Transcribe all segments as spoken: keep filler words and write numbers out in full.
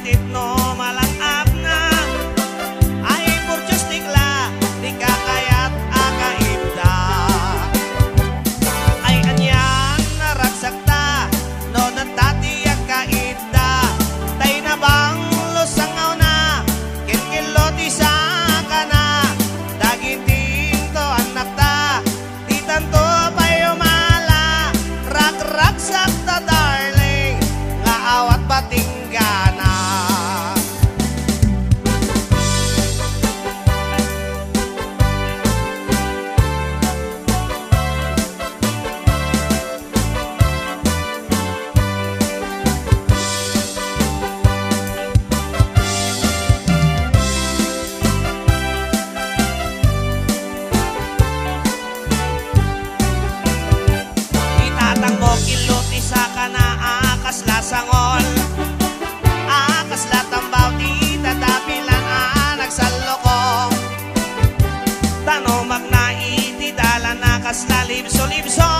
Tapno malang-apna, ay purdios ti kla, ti kakayat a kaidda. Ay anian a ragsakta, no datta ti agkaidda, tay nabanglo sangawna, kilkillo ti sakana, dagiti intoannakta, Ditanto pay umala, ragragsak ta darling, nga awan patinggana. Itatangmo killo ti sakana a kasla sangol, a kasla tambaw ti tadapilan a nagsallukong. Tano magna iti dalan a kasla libso-libso,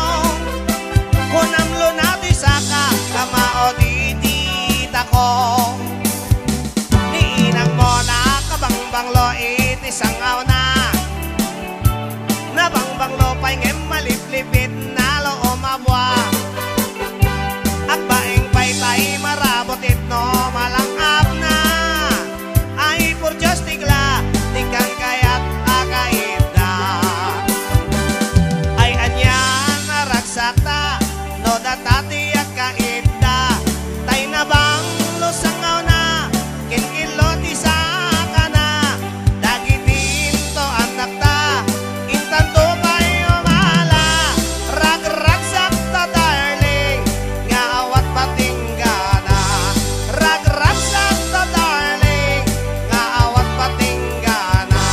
kunamlo na ti saka, kamao diti takong. Ni inangmo nakabangbanglo iti sangawna, nabangbanglo pay ngem maliplipit na lo umabua. Agbaing pay tay marabut itno malang-apna. Ay purdios ti kla, ti kankayat a kaidda. Ay anian a ragsakta, no datta ti agkaidda, tay nabanglo sangawna, kilkillo ti sakana, dagiti intoannakta, intanto pay umala, ragragsak ta darling, nga awan patinggana, ragragsak ta darling, nga awan patinggana.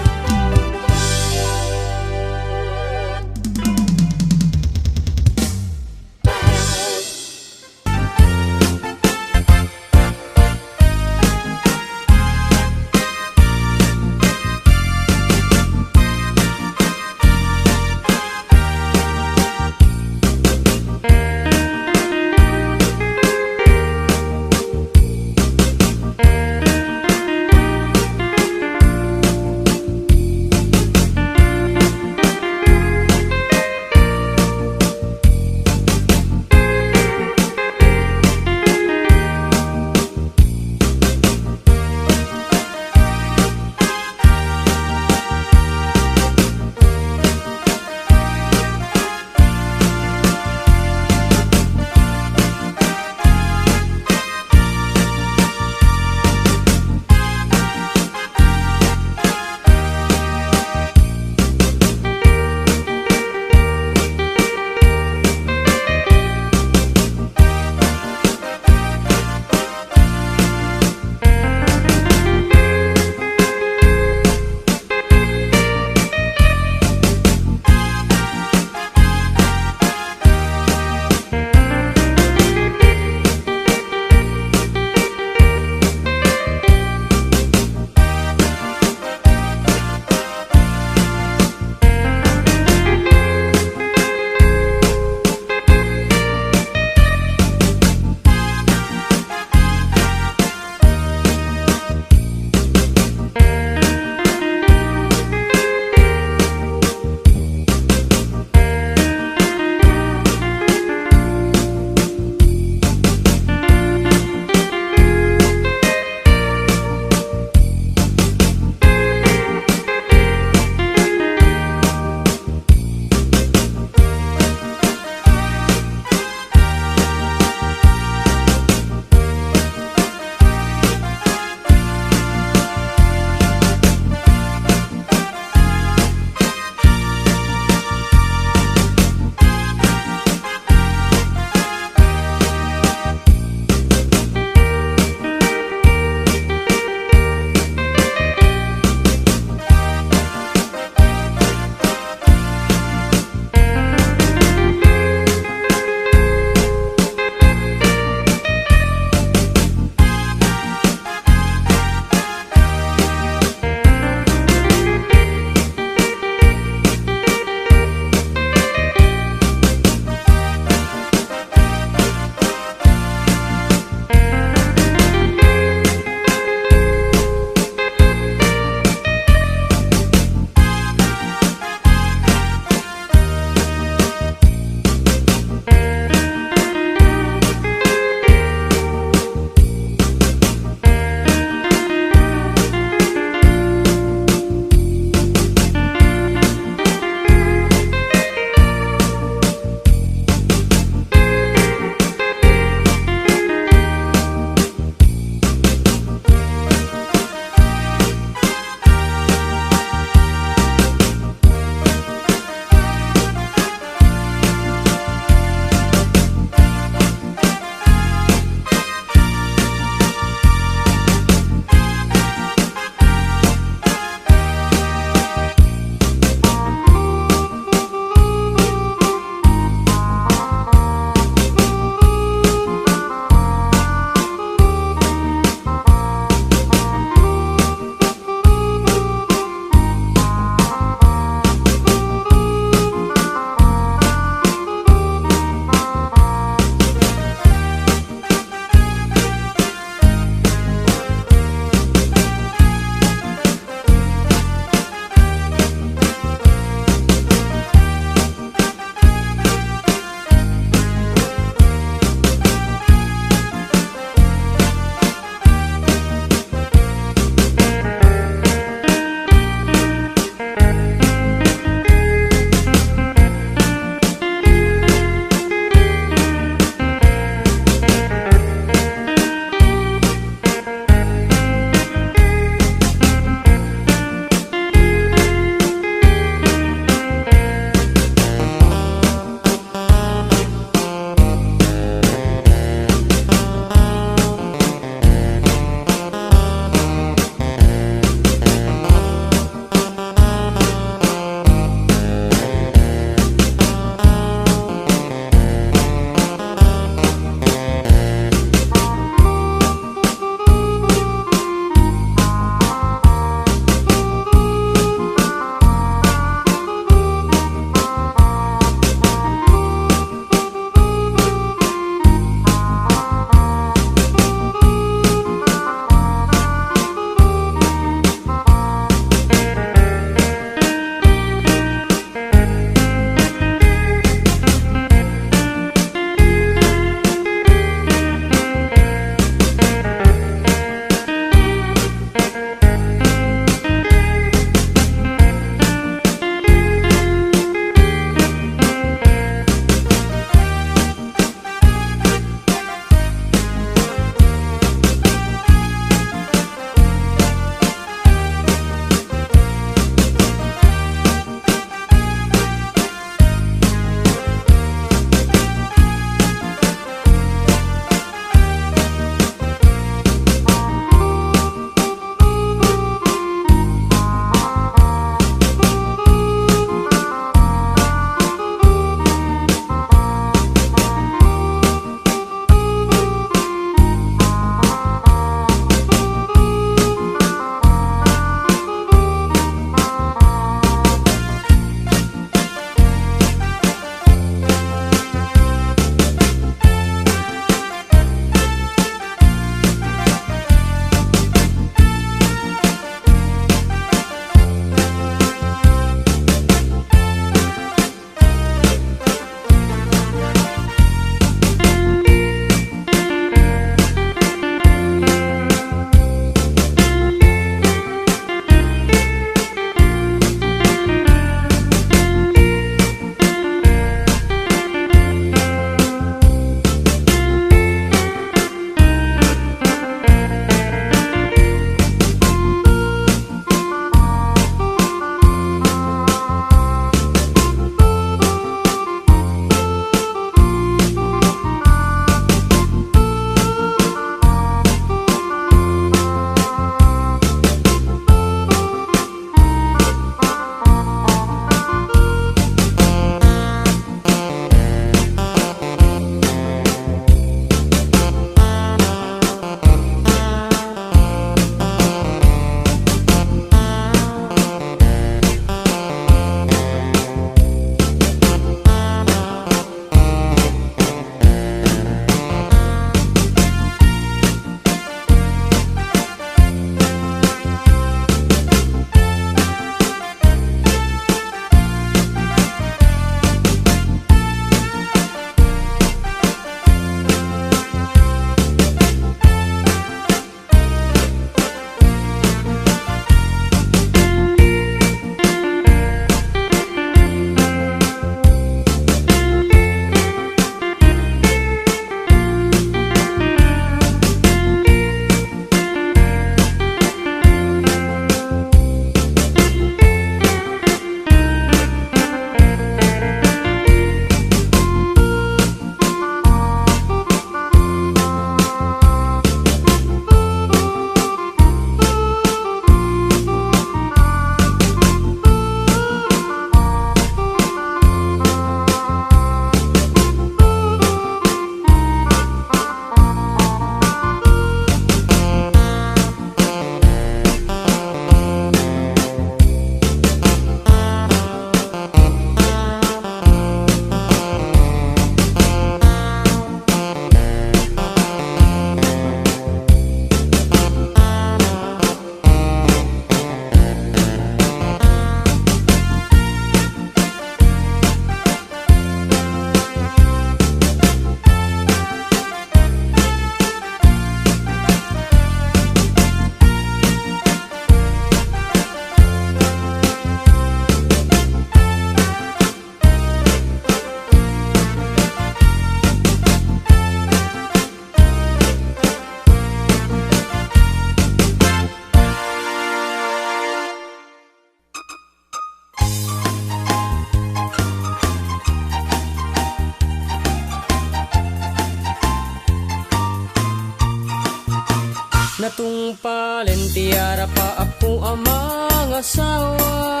Palen ti arapaapko a mangasawa,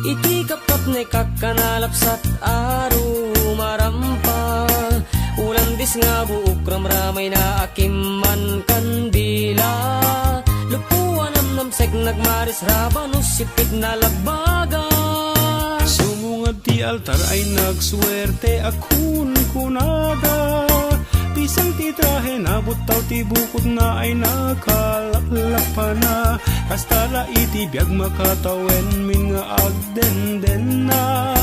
iti kapkapnek a kanalapsat a rumarampa. Ulandis nga buok ramramayna a kimman kandila. Lupo a namnamsek nagmaris rabanus sipit na labbaga. Sumungad ti altar ay nagsuerte a kunkunada. Pisang ti trahe, nabuttaw ti bukodna ay nakalaklapana. Kasta la iti biag makatawen min nga agdendenna.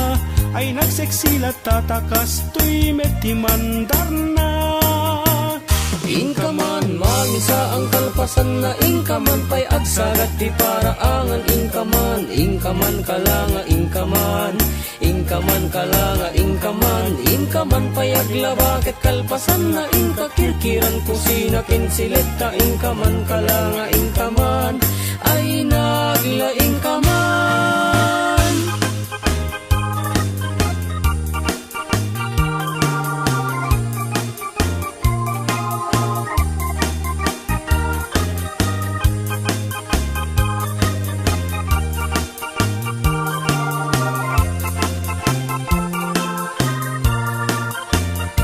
Ay nagseksi latta ta kastoy met ti mandarna. Inka man, mangisaang kalpasanna, inka man pay agsagat ti paraangan, inka man, inka man kalanga, inka man, inka man kalanga, inka man, inka man pay aglaba ket kalpasanna, inka kirkiran kusina ken siletta, inka man kalanga, inka man, ay nagla, inka man.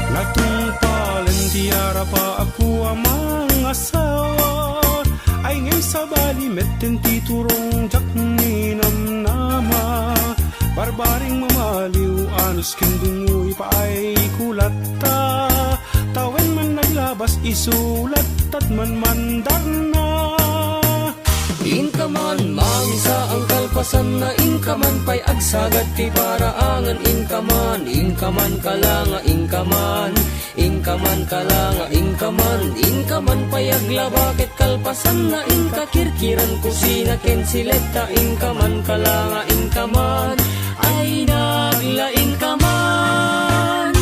Natungpalen ti arapaapko a mangasawa, ay ngay sabali metten ti turong diak ninamnama. Barbaring mamaliw, anus ken dungoy paay ko latta. Tawen man naglabas, isu lattat man mandarna. Inka man, mangisaang kalpasanna, inka man pay agsagat ti paraangan, inka man, inka man kalanga, inka man, inka man kalanga, inka man, inka man pay aglaba ket kalpasanna, inka kirkiran kusina ken siletta, inka man kalanga, inka man, ay nagla, inka man.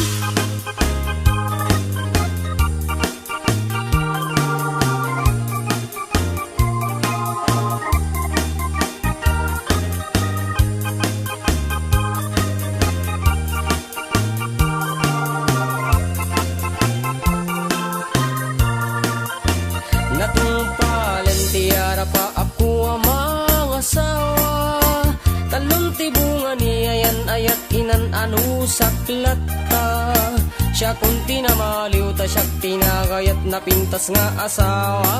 Natungpalen ti arapaapko a mangasawa. Talon ti bunga ni ayan-ayat, inan-anusak latta. Siakon ti namaliw ta siak ti nagayat, napintas nga asawa.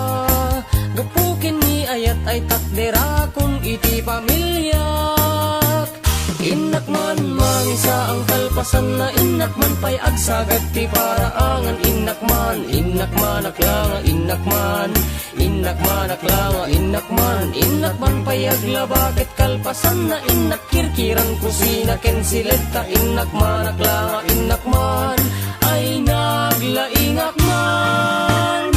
Gapu ken ni ayat ay takderakon iti pamiliak. Innak man, mangisaang kalpasanna, innak man pay agsagat ti paraangan, innak man, innak man aklanga, innak man, innak man aklanga, innak man, innak man pay aglaba ket kalpasanna, innak kirkiran kusina ken siletta, innak man aklanga, innak man, ay naglaingak man.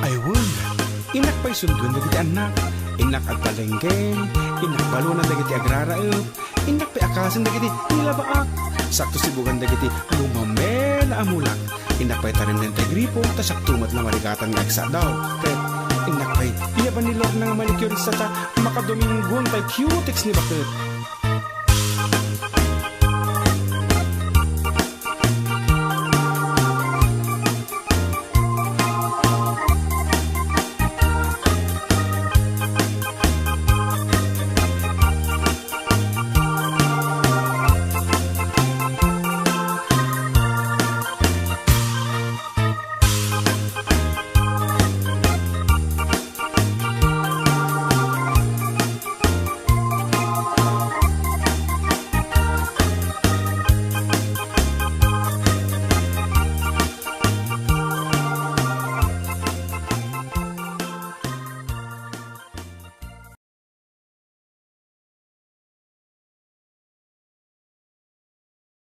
Ay wen, innak pay sunduen dagiti annak, innak agpalengke, innak balunan dagiti agraraep, innak pay akasen dagiti nilabaak. Sakto sibugan dagiti gumamela a mulak. Innak pay taremnen ti gripo, ta siakto met la marigatan nga agsadaw. Ket innak pay iyaban ni Lorna nga manicurista ta makadominggon tay cutex ni baket.